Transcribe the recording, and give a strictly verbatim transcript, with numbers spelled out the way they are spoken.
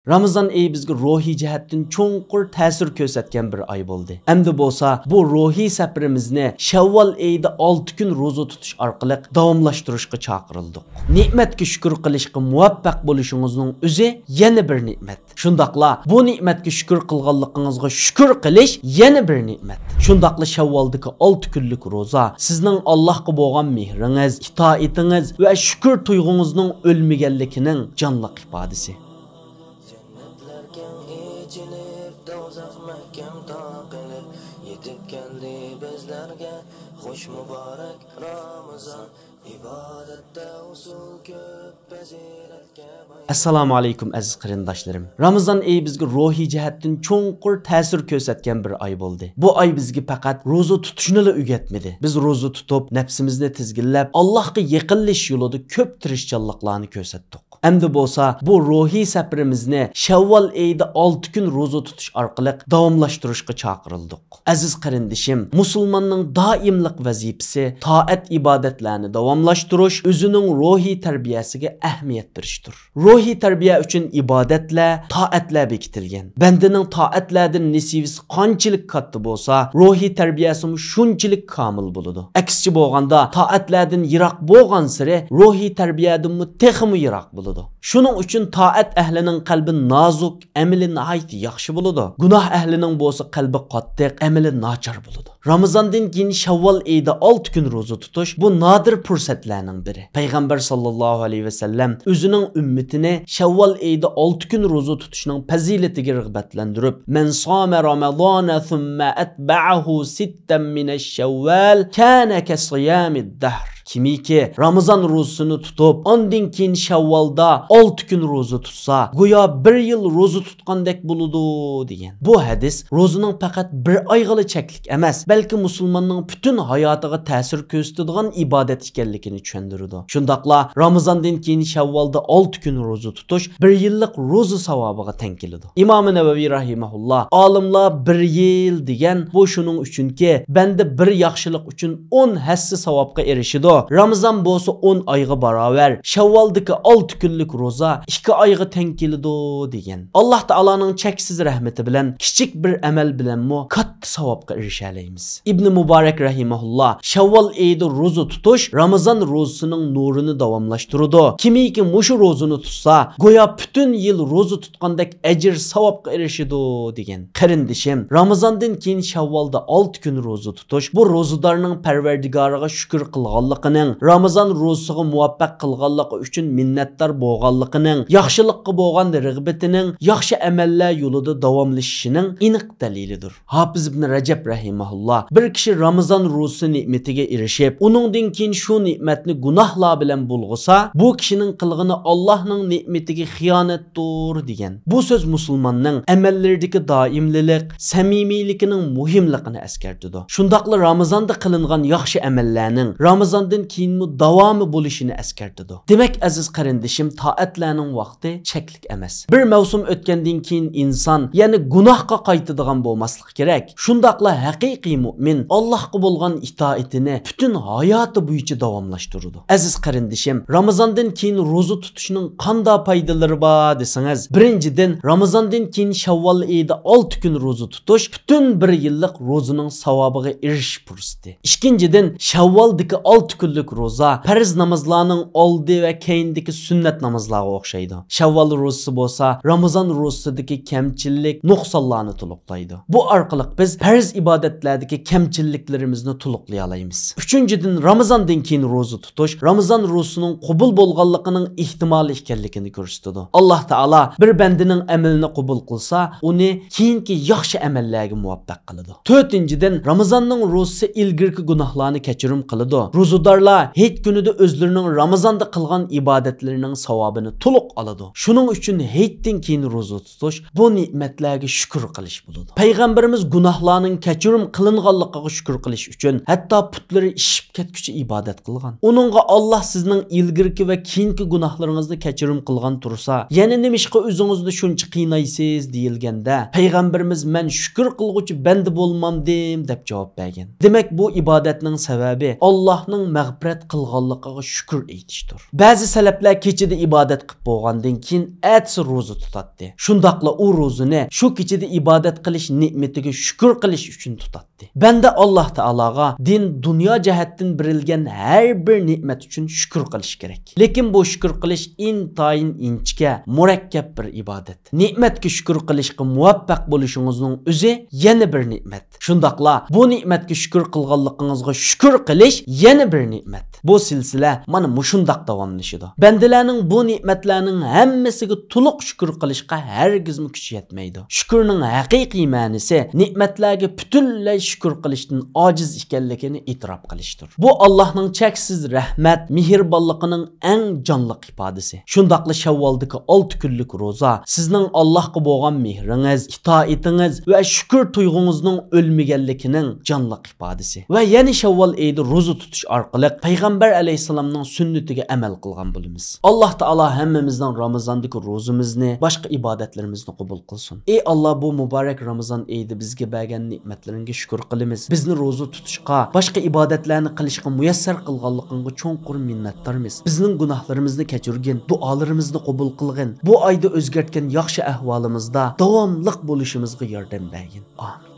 رامىزان ئېيى بىزگە روھىي جەھەتتىن چوڭقۇر تەسىر كۆرسەتكەن بىر ئاي بولدى. ئەمدى بولسا بۇ روھىي سەپىرىمىزنى شەۋۋال ئېيىدا ئالتە كۈن روزا تۇتۇش ئارقىلىق داۋاملاشتۇرۇشقا چاقىرىلدۇق. نېمەتكە شۈكۈر قىلىشقا مۇۋەپپەق بولۇشىڭىزنىڭ ئۆزى يەنە بىر نېمەت. شۇنداقلا بۇ نېمەتكە شۈكۈر قىلغانلىقىڭىزغا شۈكۈر قىلىش يەنە بىر نېمەت. شۇنداقلا شەۋۋالدىكى ئالتە كۈنلۈك روزا سىزنىڭ ئاللاھقا بولغان مېھرىڭىز، ئىتائىتىڭىز ۋە شۈكۈر تۇيغۇڭىزنىڭ ئۆلمىگەنلىكىنىڭ جانلىق ئىپادىسى. جەننەتلەر كەڭ ئېچىلىپ، دوزاخ مەھكەم تاقىلىپ، يېتىپ كەلدى بىزلەرگە خۇش مۇبارەك رامىزان. ئىبادەتتە ئۇسۇل كۆپ، پەزىلەتكە باي. ئەسسالامۇ ئەلەيكۇم، ئەزىز قېرىنداشلىرىم. رامىزان ئېيى بىزگە روھىي جەھەتتىن چوڭقۇر تەسىر كۆرسەتكەن بىر ئاي بولدى. بۇ ئاي بىزگە پەقەت روزا تۇتۇشنىلا ئۆگەتمىدى. بىز روزا تۇتۇپ، نەپسىمىزنى تىزگىنلەپ، ئاللاھقا يېقىنلىشىش يولىدا كۆپ تىرىشچانلىقلارنى كۆرسەتتۇق. ئەمدى بولسا بۇ روھىي سەپىرىمىزنى شەۋۋال ئېيىدا ئالتە كۈن روزا تۇتۇش ئارقىلىق داۋاملاشتۇرۇشقا چاقىرىلدۇق. ئەزىز قېرىندىشىم، مۇسۇلماننىڭ دائىملىق ۋەزىپىسى تائەت-ئىبادەتلەرنى داۋاملاشتۇرۇش، ئۆزىنىڭ روھىي تەربىيەسىگە ئەھمىيەت بېرىشتۇر. روھىي تەربىيە ئۈچۈن ئىبادەتلەر، تائەتلەر بېكىتىلگەن. بەندىنىڭ تائەتلەردىن نېسىۋىسى قانچىلىك كاتتا بولسا، روھىي تەربىيەسىمۇ شۇنچىلىك كامىل بولىدۇ. ئەكسىچە بولغاندا، تائەتلەردىن يىراق بولغانسېرى روھىي تەربىيەدىنمۇ تېخىمۇ يىراق بولىدۇ. شۇنىڭ ئۈچۈن تائەت ئەھلىنىڭ قەلبى نازۇك، ئەمىلى ناھايىتى ياخشى بولىدۇ. گۇناھ ئەھلىنىڭ بولسا قەلبى قاتتىق، ئەمىلى ناچار بولىدۇ. رامىزاندىن كېيىن شەۋۋال ئېيىدا ئالتە كۈن روزا تۇتۇش، بۇ نادىر پۇرسەتلەرنىڭ بىرى. پەيغەمبەر ساللاللاھۇ ئەلەيھى ۋەسەللەم ئۆزىنىڭ ئۈممىتىنى شەۋۋال ئېيىدا ئالتە كۈن روزا تۇتۇشنىڭ پەزىلىتىگە رىغبەتلەندۈرۈپ، مەن سامە رامەزانە سۈممە ئەتبەئەھۇ سىتتەن مىنەش شەۋۋال كانە كەسىيامىد دەھر. كىمكى رامىزان روزىسىنى تۇتۇپ، ئاندىن كېيىن شەۋۋالدا ئالتە كۈن روزا تۇتسا، گويا بىر يىل روزا تۇتقاندەك بولىدۇ، دېگەن. بۇ ھەدىس روزىنىڭ پەقەت بىر ئايغىلا چەكلىك ئەمەس، بەلكى مۇسۇلماننىڭ پۈتۈن ھاياتىغا تەسىر كۆرسىتىدىغان ئىبادەت ئىكەنلىكىنى چۈشەندۈرىدۇ. شۇنداقلا رامىزاندىن كېيىن شەۋۋالدا ئالتە كۈن روزا تۇتۇش بىر يىللىق روزا ساۋابىغا تەڭ كېلىدۇ. ئىمامى نەۋەۋى رەھىمەھۇللا، ئالىملار بىر يىل دېگەن، بۇ شۇنىڭ ئۈچۈنكى، بەندە بىر ياخشىلىق ئۈچۈن ئون ھەسسە ساۋابقا ئېرىشىدۇ. رامىزان بولسا ئون ئايغا باراۋەر، شەۋۋالدىكى ئالتە كۈنلۈك روزا ئىككى ئايغا تەڭ كېلىدۇ، دېگەن. ئاللاھ تائالانىڭ چەكسىز رەھمىتى بىلەن كىچىك بىر ئەمەل بىلەنمۇ كاتتا ساۋابقا ئېرىشەلەيمىز. ئىبنى مۇبارەك رەھىمەھۇللا، شەۋۋال ئېيىدا روزا تۇتۇش رامىزان روزىسىنىڭ نۇرىنى داۋاملاشتۇرىدۇ. كىمكى مۇشۇ روزىنى تۇتسا، گويا پۈتۈن يىل روزا تۇتقاندەك ئەجىر ساۋابقا ئېرىشىدۇ، دېگەن. قېرىندىشىم، رامىزاندىن كېيىن شەۋۋالدا ئالتە كۈن روزا تۇتۇش بۇ روزىدارنىڭ پەرۋەردىگارىغا شۈكۈر قىلغانلىقىنىڭ، رامىزان روزىسىغا مۇۋەپپەق قىلغانلىقى ئۈچۈن مىننەتدار بولغانلىقىنىڭ، ياخشىلىققا بولغان رىغبىتىنىڭ، ياخشى ئەمەللەر يولىدا داۋاملىشىشىنىڭ ئېنىق دەلىلىدۇر. ھاپىز ئىبن رەجەب رەھىمەھۇللا، بىر كىشى رامىزان روزىسى نېمىتىگە ئېرىشىپ، ئۇنىڭدىن كېيىن شۇ نېمەتنى گۇناھلار بىلەن بۇلغىسا، بۇ كىشىنىڭ قىلغىنى ئاللاھنىڭ نېمىتىگە خىيانەتتۇر، دېگەن. بۇ سۆز مۇسۇلماننىڭ ئەمەللىرىدىكى دائىملىلىق، سەمىمىيلىكىنىڭ مۇھىملىقىنى ئەسكەرتىدۇ. شۇنداقلا رامىزاندا قىلىنغان ياخشى ئەمەللەرنىڭ رامىزاندىن كېيىنمۇ داۋامى بولۇشىنى ئەسكەرتىدۇ. دېمەك، ئەزىز قېرىندىشىم، تائەتلەرنىڭ ۋاقتى چەكلىك ئەمەس. بىر مەۋسۇم ئۆتكەندىن كېيىن ئىنسان يەنە گۇناھقا قايتىدىغان بولماسلىق كېرەك. شۇنداقلا ھەقىقىي مۇئمىن ئاللاھقا بولغان ئىتائىتىنى پۈتۈن ھاياتى بويىچە داۋاملاشتۇرىدۇ. ئەزىز قېرىندىشىم، رامىزاندىن كېيىن روزا تۇتۇشنىڭ قانداق پايدىلىرى بار دېسىڭىز، بىرىنچىدىن، رامىزاندىن كېيىن شەۋۋال ئېيىدا ئالتە كۈن روزا تۇتۇش پۈتۈن بىر يىللىق روزىنىڭ ساۋابىغا ئېرىشىش پۇرسىتى. ئىككىنچىدىن، شەۋۋالدىكى ئالتە كۈنلۈك روزا پەرز نامازلارنىڭ ئالدى ۋە كەينىدىكى سۈننەت نامازلارغا ئوخشايدۇ. شەۋۋال روزىسى بولسا رامىزان روزىسىدىكى كەمچىللىك، نۇقسانلارنى تولۇقلايدۇ. بۇ ئارقىلىق بىز پەرز ئىبادەتلەردىكى كەمچىللىكلىرىمىزنى تولۇقلىيالايمىز. ئۈچىنچىدىن، رامىزاندىن كېيىن روزا تۇتۇش رامىزان روزىسىنىڭ قوبۇل بولغانلىقىنىڭ ئېھتىمالى ئىكەنلىكىنى كۆرسىتىدۇ. ئاللاھ تائالا بىر بەندىنىڭ ئەمىلىنى قوبۇل قىلسا، ئۇنى كېيىنكى ياخشى ئەمەللەرگە مۇۋەپپەق قىلىدۇ. تۆتىنچىدىن، رامىزاننىڭ روزىسى ئىلگىرىكى گۇناھلارنى كەچۈرۈم قىلىدۇ. روزىدارلار ھېيت كۈنىدە ئۆزلىرىنىڭ رامىزاندا قىلغان ئىبادەتلىرىنىڭ ساۋابىنى تولۇق ئالىدۇ. شۇنىڭ ئۈچۈن ھېيتتىن كېيىن روزا تۇتۇش بۇ نېمەتلەرگە شۈكۈر قىلىش بولىدۇ. پەيغەمبىرىمىز گۇناھلارنىڭ كەچۈرۈم قىلىنغانلىقىغا شۈكۈر قىلىش ئۈچۈن ھەتتا پۇتلىرى ئىششىپ كەتكۈچە ئىبادەت قىلغان. ئۇنىڭغا ئاللاھ سىزنىڭ ئىلگىرىكى ۋە كېيىنكى گۇناھلىرىڭىزنى كەچۈرۈم قىلغان تۇرسا، يەنە نېمىشقا ئۆزىڭىزنى شۇنچە قىينايسىز؟ دېيىلگەندە، پەيغەمبىرىمىز، مەن شۈكۈر قىلغۇچى بەندە بولمامدىم، دەپ جاۋاب بەرگەن. دېمەك، بۇ ئىبادەتنىڭ سەۋەبى ئاللاھنىڭ مەغپىرەت قىلغانلىقىغا شۈكۈر ئېيتىشتۇر. بەزى سەلەپلەر كېچىدە ئىبادەت قىلىپ بولغاندىن كېيىن ئەتىسى روزا تۇتاتتى. شۇنداقلا ئۇ روزىنى شۇ كېچىدە ئىبادەت قىلىش نېمىتىگە شۈكۈر قىلىش ئۈچۈن تۇتاتتى. بەندە ئاللاھ تائالاغا دىن، دۇنيا جەھەتتىن بېرىلگەن ھەر بىر نېمەت ئۈچۈن شۈكۈر قىلىش كېرەك. لېكىن بۇ شۈكۈر قىلىش ئىنتايىن ئىنچىكە، مۇرەككەپ بىر ئىبادەت. نېمەتكە شۈكۈر قىلىشقا مۇۋەپپەق بولۇشىڭىزنىڭ ئۆزى يەنە بىر نېمەت. شۇنداقلا بۇ نېمەتكە شۈكۈر قىلغانلىقىڭىزغا شۈكۈر قىلىش يەنە بىر نېمەت. بۇ سىلسىلە مانا مۇشۇنداق داۋاملىشىدۇ. بەندىلەرنىڭ بۇ نېمەتلەرنىڭ ھەممىسىگە تولۇق شۈكۈر قىلىشقا ھەرگىزمۇ كۈچى يەتمەيدۇ. شۈكۈرنىڭ ھەقىقىي مەنىسى نېمەتلەرگە پۈتۈنلەي شۈكۈر قىلىشتىن ئاجىز ئىكەنلىكىنى ئېتىراپ قىلىشتۇر. بۇ ئاللاھنىڭ چەكسىز رەھمەت، مېھرىبانلىقىنىڭ ئەڭ جانلىق ئىپادىسى. شۇنداقلا شەۋۋالدىكى ئالتە كۈنلۈك روزا سىزنىڭ ئاللاھقا بولغان مېھرىڭىز، ئىتائىتىڭىز ۋە شۈكۈر تۇيغۇڭىزنىڭ ئۆلمىگەنلىكىنىڭ جانلىق ئىپادىسى. ۋە يەنە شەۋۋال ئېيىدا روزا تۇتۇش ئارقىلىق پەيغەمبەر ئەلەيھىسسالامنىڭ سۈننىتىگە ئەمەل قىلغان بولىمىز. ئاللاھ تائالا ھەممىمىزنىڭ رامىزاندىكى روزىمىزنى، باشقا ئىبادەتلىرىمىزنى قوبۇل قىلسۇن. ئى ئاللاھ، بۇ مۇبارەك رامىزان ئېيىدا بىزگە بەرگەن نېمەتلىرىڭگە شۈكۈر قىلىمىز. بىزنى روزا تۇتۇشقا، باشقا ئىبادەتلەرنى قىلىشقا مۇيەسسەر قىلغانلىقىڭغا چوڭقۇر مىننەتدارمىز. بىزنىڭ گۇناھلىرىمىزنى كەچۈرگىن، دۇئالىرىمىزنى قوبۇل قىلغىن. بۇ ئايدا ئۆزگەرتكەن ياخشى ئەھۋالىمىزدا داۋاملىق بولۇشىمىزغا ياردەم بەرگىن. ئامىن.